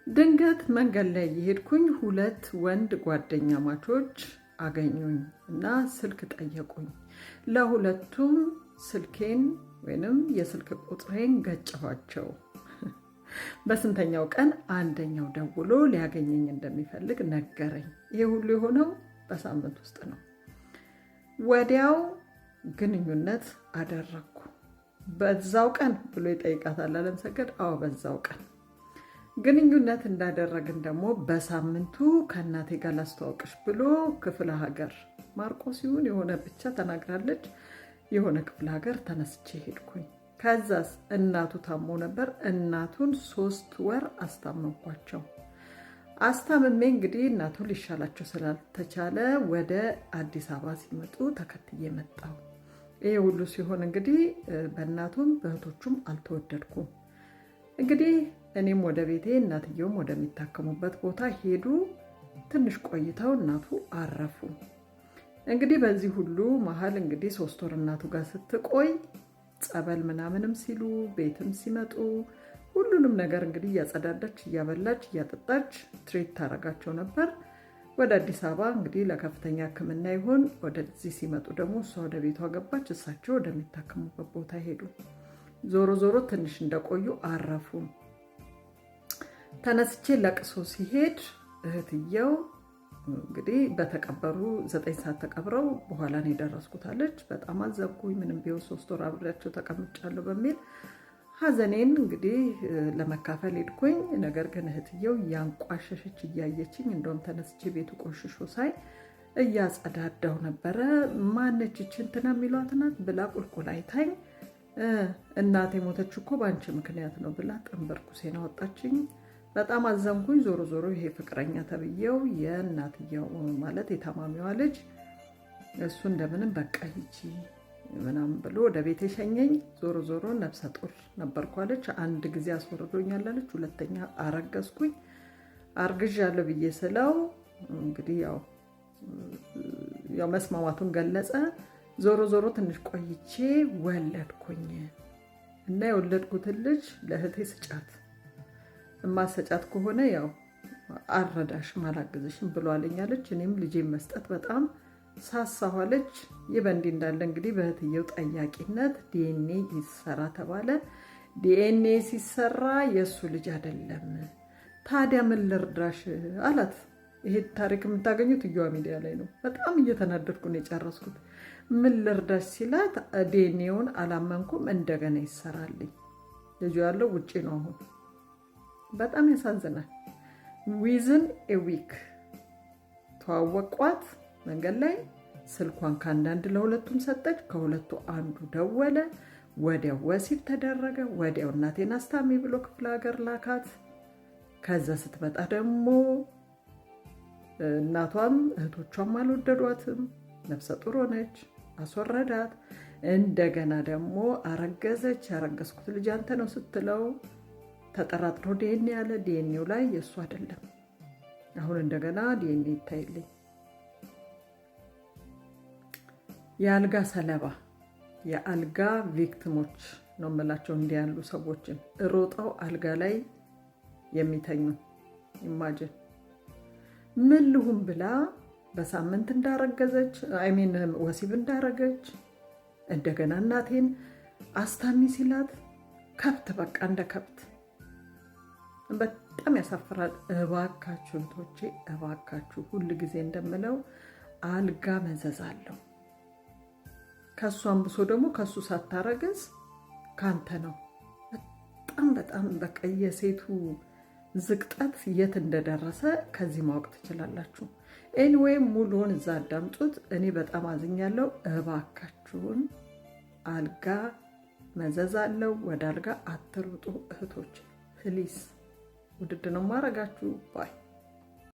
ድንገት መንገድ ላይ እየሄድኩኝ ሁለት ወንድ ጓደኛማቾች አገኙኝ እና ስልክ ጠየቁኝ። ለሁለቱም ስልኬን ወይንም የስልክ ቁጥሬን ገጨኋቸው። በስንተኛው ቀን አንደኛው ደውሎ ሊያገኘኝ እንደሚፈልግ ነገረኝ። ይሄ ሁሉ የሆነው በሳምንት ውስጥ ነው። ወዲያው ግንኙነት አደረግኩ። በዛው ቀን ብሎ ይጠይቃታል አለምሰገድ። አዎ፣ በዛው ቀን ግንኙነት እንዳደረግን ደግሞ በሳምንቱ ከእናቴ ጋር ላስተዋውቅሽ ብሎ ክፍለ ሀገር ማርቆስ ይሁን የሆነ ብቻ ተናግራለች። የሆነ ክፍለ ሀገር ተነስቼ ሄድኩኝ። ከዛስ እናቱ ታሞ ነበር። እናቱን 3 ወር አስታመምኳቸው። አስታምሜ እንግዲህ እናቱ ሊሻላቸው ስላልተቻለ ወደ አዲስ አበባ ሲመጡ ተከትዬ መጣሁ። ይሄ ሁሉ ሲሆን እንግዲህ በእናቱም በእህቶቹም አልተወደድኩም። እንግዲህ እኔም ወደ ቤቴ እናትየውም ወደሚታከሙበት ቦታ ሄዱ። ትንሽ ቆይተው እናቱ አረፉ። እንግዲህ በዚህ ሁሉ መሀል እንግዲህ 3 ወር እናቱ ጋር ስትቆይ ጸበል ምናምንም ሲሉ ቤትም ሲመጡ ሁሉንም ነገር እንግዲህ እያጸዳዳች፣ እያበላች፣ እያጠጣች treat ታደርጋቸው ነበር። ወደ አዲስ አበባ እንግዲህ ለከፍተኛ ሕክምና ይሆን ወደዚህ ሲመጡ ደግሞ እሷ ወደ ቤቷ ገባች፣ እሳቸው ወደሚታከሙበት ቦታ ሄዱ። ዞሮ ዞሮ ትንሽ እንደቆዩ አረፉ። ተነስቼ ለቅሶ ሲሄድ እህትየው እንግዲህ በተቀበሩ 9 ሰዓት ተቀብረው በኋላ ነው የደረስኩት አለች። በጣም አዘንኩኝ። ምንም ቢሆን 3 ወር አብሬያቸው ተቀምጫለሁ በሚል ሀዘኔን እንግዲህ ለመካፈል ሄድኩኝ። ነገር ግን እህትየው እያንቋሸሸች እያየችኝ፣ እንደውም ተነስቼ ቤቱ ቆሽሾ ሳይ እያጸዳዳው ነበረ። ማነች ይህች እንትና የሚሏት ናት ብላ ቁልቁል አይታኝ እናቴ ሞተች እኮ በአንቺ ምክንያት ነው ብላ ጥንበር ኩሴን አወጣችኝ። በጣም አዘንኩኝ። ዞሮ ዞሮ ይሄ ፍቅረኛ ተብዬው የእናትየው ማለት የታማሚዋ ልጅ እሱ እንደምንም በቃ ሂጂ ምናምን ብሎ ወደ ቤት የሸኘኝ። ዞሮ ዞሮ ነፍሰ ጡር ነበርኩ አለች። አንድ ጊዜ አስወርዶኛል አለች። ሁለተኛ አረገዝኩኝ። አርግዣለሁ ብዬ ስለው እንግዲህ ያው መስማማቱን ገለጸ። ዞሮ ዞሮ ትንሽ ቆይቼ ወለድኩኝ እና የወለድኩትን ልጅ ለእህቴ ስጫት፣ እማሰጫት ከሆነ ያው አልረዳሽም፣ አላግዝሽም ብሏለኝ አለች። እኔም ልጄን መስጠት በጣም ሳሳኋለች። ይህ በእንዲህ እንዳለ እንግዲህ በእህትየው ጠያቂነት ዲኤንኤ ይሰራ ተባለ። ዲኤንኤ ሲሰራ የእሱ ልጅ አይደለም። ታዲያ ምን ልርዳሽ አላት። ይሄ ታሪክ የምታገኙት እዮሃ ሚዲያ ላይ ነው። በጣም እየተናደድኩ ነው የጨረስኩት። ምን ልርዳሽ ሲላት ዲኤንኤውን አላመንኩም፣ እንደገና ይሰራልኝ። ልጁ ያለው ውጭ ነው አሁን። በጣም ያሳዝናል። Within a week ተዋወቋት መንገድ ላይ፣ ስልኳን ከአንዳንድ ለሁለቱም ሰጠች። ከሁለቱ አንዱ ደወለ። ወዲያው ወሲብ ተደረገ። ወዲያው እናቴን አስታሚ ብሎ ክፍለ ሀገር ላካት። ከዛ ስትመጣ ደግሞ እናቷም እህቶቿም አልወደዷትም። ነፍሰ ጡር ሆነች። አስወረዳት። እንደገና ደግሞ አረገዘች። ያረገዝኩት ልጅ አንተ ነው ስትለው ተጠራጥሮ ዲኤንኤ ያለ ዲኤንኤው ላይ የእሱ አይደለም። አሁን እንደገና ዲኤንኤ ይታይልኝ። የአልጋ ሰለባ፣ የአልጋ victim ኦች ነው የምላቸው እንዲህ ያሉ ሰዎችን፣ ሮጠው አልጋ ላይ የሚተኙ። Imagine ምን ልሁን ብላ በሳምንት እንዳረገዘች፣ I mean ወሲብ እንዳረገች፣ እንደገና እናቴን አስታሚ ሲላት ከብት፣ በቃ እንደ ከብት። በጣም ያሳፍራል። እባካችሁ እህቶቼ፣ እባካችሁ፣ ሁል ጊዜ እንደምለው አልጋ መዘዝ አለው። ከእሱ አንብሶ ደግሞ ከእሱ ሳታረግዝ ካንተ ነው። በጣም በጣም በቃ የሴቱ ዝቅጠት የት እንደደረሰ ከዚህ ማወቅ ትችላላችሁ። Anyway ሙሉውን እዛ አዳምጡት። እኔ በጣም አዝኛለሁ። እባካችሁን አልጋ መዘዝ አለው። ወደ አልጋ አትሩጡ እህቶች please። ውድድ ነው ማረጋችሁ bye።